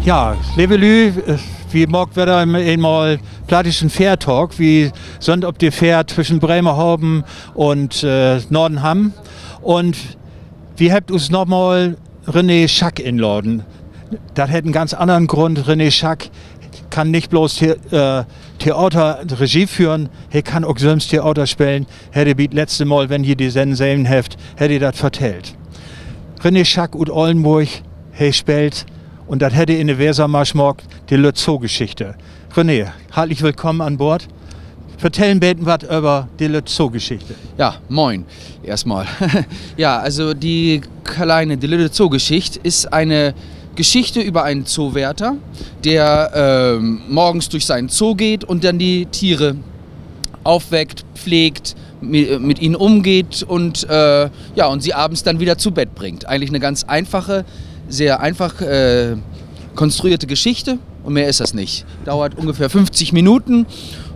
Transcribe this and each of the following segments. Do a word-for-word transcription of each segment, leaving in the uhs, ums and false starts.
Ja, leve Lüüd, äh, wi maakt wedder eenmal plattdüütschen Fährtalk. Wi sünd op de Fähr twüschen Bremerhaven un, äh, Nordenham. Un wi hebbt us nochmal René Schack inladen. Dat hett en ganz annern Grund. René Schack kann nich bloots The-, äh, Theater, Regie föhren, he kann ok sülvst Theater spelen. Hett he bi't letzte Mal, wenn ji de Sennen sehn hebbt, hett he dat vertellt. René Schack ut Ollnborg, he speelt, un dat hett he in de Wesermarsch maakt, de lütt Zoogeschichte. René, hartlich willkamen an Boord. Vertell en beten wat över de lütt Zoogeschichte. Ja, moin. Erstmal. Ja, also die kleine, die lütte Zoogeschicht ist eine Geschichte über einen Zoowärter, der, ähm, morgens durch seinen Zoo geht und dann die Tiere aufweckt, pflegt, mi-, mit ihnen umgeht und, äh, ja, und sie abends dann wieder zu Bett bringt. Eigentlich eine ganz einfache, sehr einfach, äh, konstruierte Geschichte und mehr ist das nicht. Dauert ungefähr fünfzig Minuten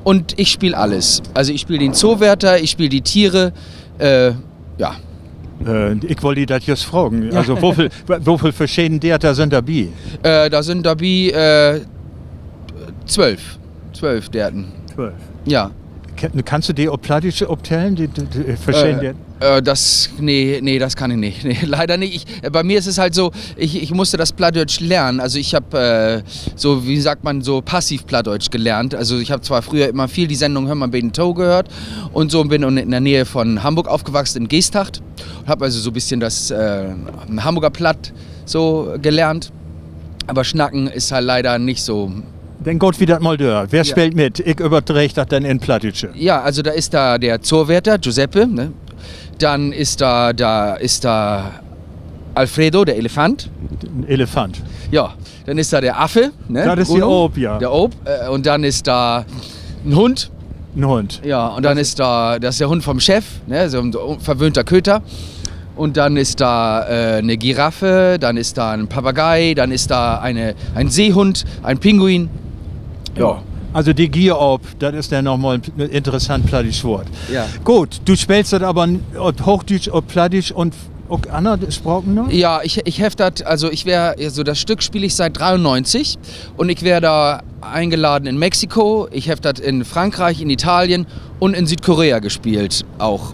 und ich spiel alles. Also ich spiel den Zoowärter, ich spiel die Tiere, äh, ja. Äh, ik wull di dat jüst fragen. Ja. Also, woveel, woveel verscheden Deerten sünd dor bi? Äh, da sind dabei, äh, zwölf. Zwölf Deerten. Twölf. Ja. Ka-, kannst du de op Plattdüütsch optellen, de, de, de verscheden Deerten? Äh, äh, das, nee, nee, das kann ich nicht. Nee, leider nicht. Ich, äh, bei mir ist es halt so, ich, ich musste das Plattdeutsch lernen. Also ich hab, äh, so, wie sagt man, so passiv Plattdeutsch gelernt. Also ich hab zwar früher immer viel die Sendung Hör mal, Beten To gehört und so, bin in der Nähe von Hamburg aufgewachsen, in Geesthacht. Hab also so ein bisschen das, äh, Hamburger Platt so gelernt. Aber schnacken ist halt leider nicht so. Denn gaht wi dat mal dör. Wer speelt mit? Ik överdreeg dat denn in Plattdüütsch. Ja, also da ist da der Zoowärter, Giuseppe, ne? Dann ist da, da ist da Alfredo, der Elefant. En Elefant. Ja, dann ist da der Affe, ne? Dat is de Bruno, Aap, ja. Der Aap, äh, und dann ist da ein Hund. En Hund. Ja, und dann ist da, das ist der Hund vom Chef, ne? So ein verwöhnter Köter. Und dann ist da, äh, eine Giraffe, dann ist da ein Papagei, dann ist da eine, ein Seehund, ein Pinguin. Ja. Also de Gieraap, dat is denn noch mal en interessant plattdüütsch Woort. Ja. Goot, du speelst dat aver op Hoochdüütsch, op Plattdüütsch un ok anner Spraken noch? Ja, ich, ich heff dat, also ich wär, also das Stück spiel ich seit dreiundneunzig und ich wär da eingeladen in Mexiko, ich heff dat in Frankreich, in Italien und in Südkorea gespielt auch.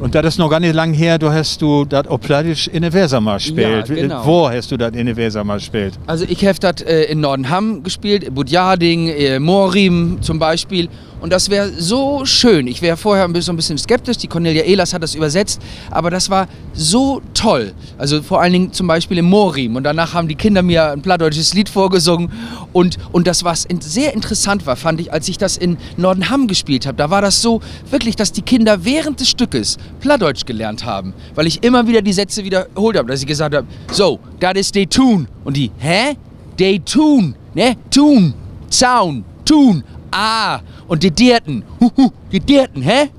Un dat is noch gor nich lang her, dor hest du dat op Plattdüütsch in de Wesermarsch speelt. Ja, genau. Wo hest du dat in de Wesermarsch speelt? Also ich heff dat, äh, in Nordenham gespielt, Butjadingen, äh, Moorriemen zum Beispiel. Und das wär so schön. Ich wär vorher ein bisschen, so ein bisschen skeptisch. Die Cornelia Ehlers hat das übersetzt, aber das war so toll. Also vor allen Dingen zum Beispiel im Moorriemen. Und danach haben die Kinder mir ein plattdeutsches Lied vorgesungen. Und, und das, was in-, sehr interessant war, fand ich, als ich das in Nordenham gespielt hab, da war das so wirklich, dass die Kinder während des Stückes Plattdeutsch gelernt haben, weil ich immer wieder die Sätze wiederholt hab, dass ich gesagt hab: So, dat is de Tuun. Und die: Hä? De Tuun, ne? Tuun, Zaun, Tuun, ah, und de Deerten, hu, hu, de Deerten, hä?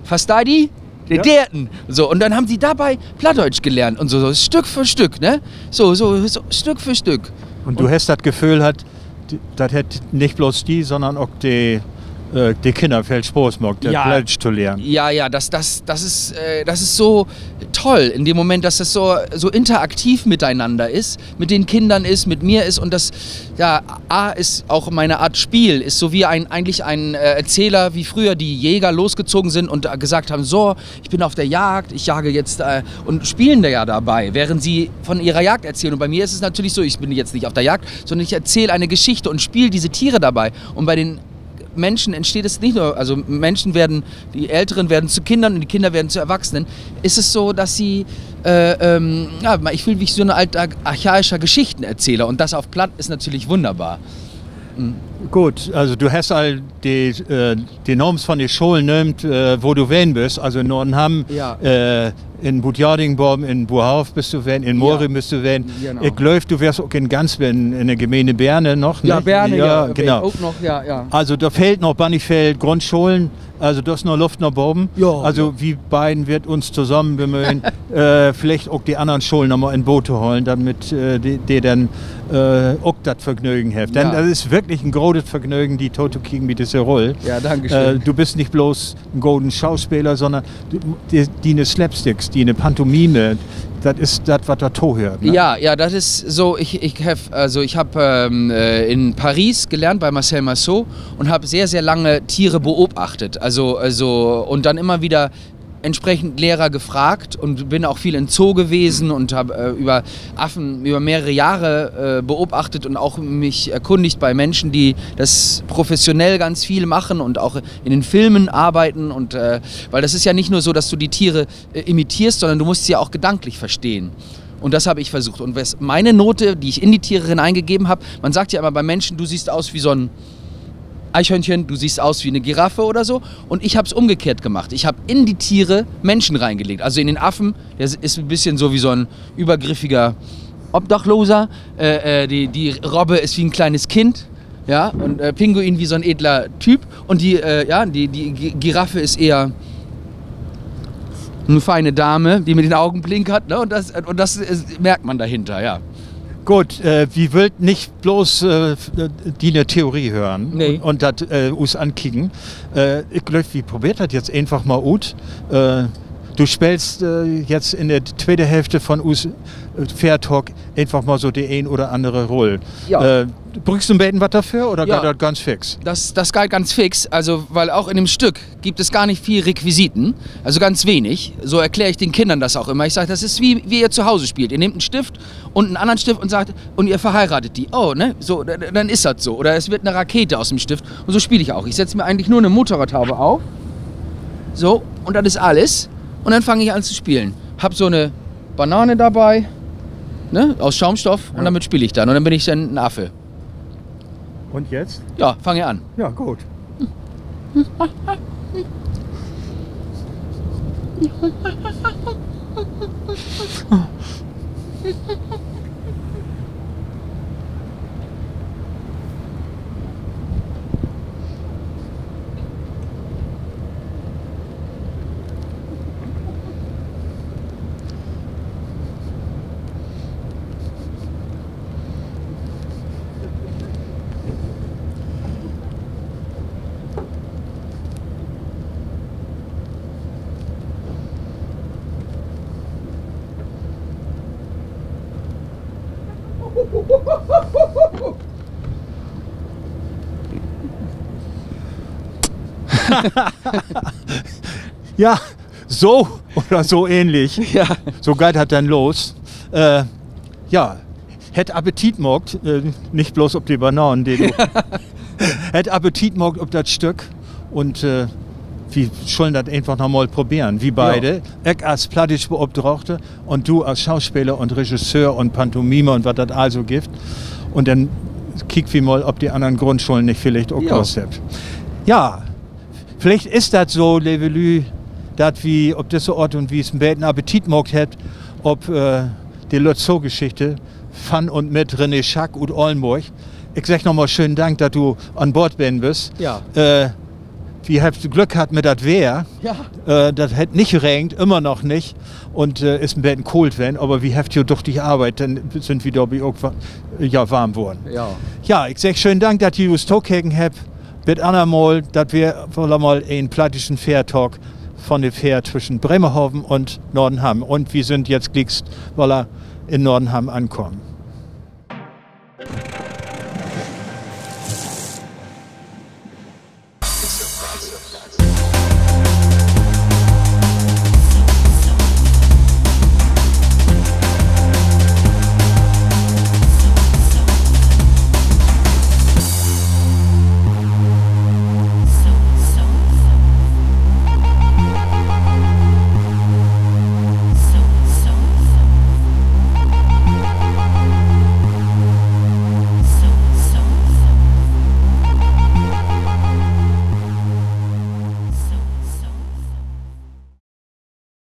Versteiht ji? De Deerten. So, und dann haben sie dabei Plattdeutsch gelernt und so, so Stück für Stück, ne? So, so, so Stück für Stück. Un du hest dat Geföhl hatt, d-, dat hett nich blots di, sonnern ok de, äh, de Kinner veel Spaaß maakt, dat Plattdüütsch to lehren. Ja, ja, das, das, das ist, äh, das ist so toll in dem Moment, dass das so, so interaktiv miteinander ist, mit den Kindern ist, mit mir ist und das, ja, A ist auch meine Art Spiel, ist so wie ein, eigentlich ein, äh, Erzähler, wie früher die Jäger losgezogen sind und, äh, gesagt haben: So, ich bin auf der Jagd, ich jage jetzt, äh, und spielen da ja dabei, während sie von ihrer Jagd erzählen. Und bei mir ist es natürlich so, ich bin jetzt nicht auf der Jagd, sondern ich erzähle eine Geschichte und spiele diese Tiere dabei. Und bei den Menschen entsteht es nicht nur, also Menschen werden, die Älteren werden zu Kindern und die Kinder werden zu Erwachsenen, ist es so, dass sie, äh, ähm, ja, ich fühle mich wie so ein alter, archaischer Geschichtenerzähler und das auf Platt ist natürlich wunderbar. Goot, also du hest al de, äh, de Naams von de Scholen nöömt, äh, wo du ween büst, also Nordenham, äh, In Butjadingen baven, in Buerhaaf büst du ween, in Morim büst du ween. Ik glööv, du weerst ok in Gansweiler in de Gemeende Berne noch, ne? Ja, genau. Also, dor fehlt noch bannig veel Grundscholen. Also, dor is noch Luft na baven. Also, wi beiden warrt uns tosamen bemöhen, äh, villicht ok de annern Scholen noch mal in Boot to holen, dormit, äh, de, de denn, äh, ok dat Vergnögen hebbt. Denn dat is wirklich en grotet Vergnögen, di totokieken bi disse Rull. Äh, du büst nich blots en goden Schauspeler, sonnern de, diene Slapsticks, diene Pantomime, dat is dat, wat dor tohöört, ne? Ja, ja, dat is so, ik, ik heff, also ik hab, ähm, äh, in Paris gelernt bei Marcel Marceau und hab sehr, sehr lange Tiere beobachtet. Also, also, und dann immer wieder entsprechend Lehrer gefragt und bin auch viel in Zoo gewesen und hab, äh, über Affen über mehrere Jahre, äh, beobachtet und auch mich erkundigt bei Menschen, die das professionell ganz viel machen und auch in den Filmen arbeiten und, äh, weil das ist ja nicht nur so, dass du die Tiere, äh, imitierst, sondern du musst sie ja auch gedanklich verstehen. Und das habe ich versucht. Und was meine Note, die ich in die Tiere hineingegeben habe, man sagt ja immer bei Menschen, du siehst aus wie so ein Eichhörnchen, du siehst aus wie eine Giraffe oder so. Und ich habe es umgekehrt gemacht. Ich habe in die Tiere Menschen reingelegt. Also in den Affen, der ist ein bisschen so wie so ein übergriffiger Obdachloser. Äh, äh, die, die Robbe ist wie ein kleines Kind. Ja, und, äh, Pinguin wie so ein edler Typ. Und die, äh, ja, die, die Gi-, Giraffe ist eher eine feine Dame, die mit den Augen plinkert, ne? Und das, und das, äh, merkt man dahinter, ja. Goot, äh, wi wüllt nich blots, äh, diene Theorie hören un dat, äh, us ankieken. Äh, ik glööv, wi probeert dat jetzt eenfach mal ut. Äh, du speelst, äh, jetzt in de tweete Hälfte von us, äh, Fährtalk eenfach mal so de een oder annere Rull. Bruukst du en beten wat dorför oder geiht dat ganz fix? Das, das geht ganz fix, also, weil auch in dem Stück gibt es gar nicht viel Requisiten, also ganz wenig. So erkläre ich den Kindern das auch immer. Ich sage, das ist wie, wie ihr zu Hause spielt. Ihr nehmt einen Stift und einen anderen Stift und sagt, und ihr verheiratet die. Oh, ne? So, d-, d-, dann ist das so. Oder es wird eine Rakete aus dem Stift. Und so spiele ich auch. Ich setze mir eigentlich nur eine Motorradhaube auf. So, und das ist alles. Und dann fange ich an zu spielen. Hab so eine Banane dabei, ne? Aus Schaumstoff. Und damit spiele ich dann. Und dann bin ich dann ein Affe. Und jetzt? Ja, fange an. Ja, gut. Ja, so oder so ähnlich. Ja. So geiht dat denn los. Äh, ja, hett Appetit maakt, äh, nich blots op de Bananen, de du, hett Appetit maakt op dat Stück. Un, äh, wi schullen dat eenfach noch mal proberen. Wi beide, ik as Plattdüütsch-Beopdraagte un du as Schauspeler un Regisseur un Pantomime un wat dat all so gifft. Un denn kiekt wi mal, of de annern Grundscholen nich villicht ok Lust hebbt. Ja, villicht is dat so, leve Lüüd, dat wi op disse Oort un Wies en beten Appetit maakt hebbt op, äh, de lütt Zoogeschichte van un mit René Schack ut Ollnborg. Ik segg noch mal schönen Dank, dat du an Boord ween büst. Äh, wi hebbt Glück hatt mit dat Weer. Äh, dat hett nich regent, ümmer noch nich. Un, äh, is en beten koolt ween, aver wi hebbt jo düchtig arbeidt, denn sünd wi dorbi ok wa-, ja, warm worrn. Ja, ik segg schönen Dank, dat ji us tokeken hebbt. Bit anner Mal, dat weer woller mal en plattdüütschen Fährtalk von de Fähr twüschen Bremerhaven un Nordenham. Un wi sünd jetzt glieks woller in Nordenham ankamen.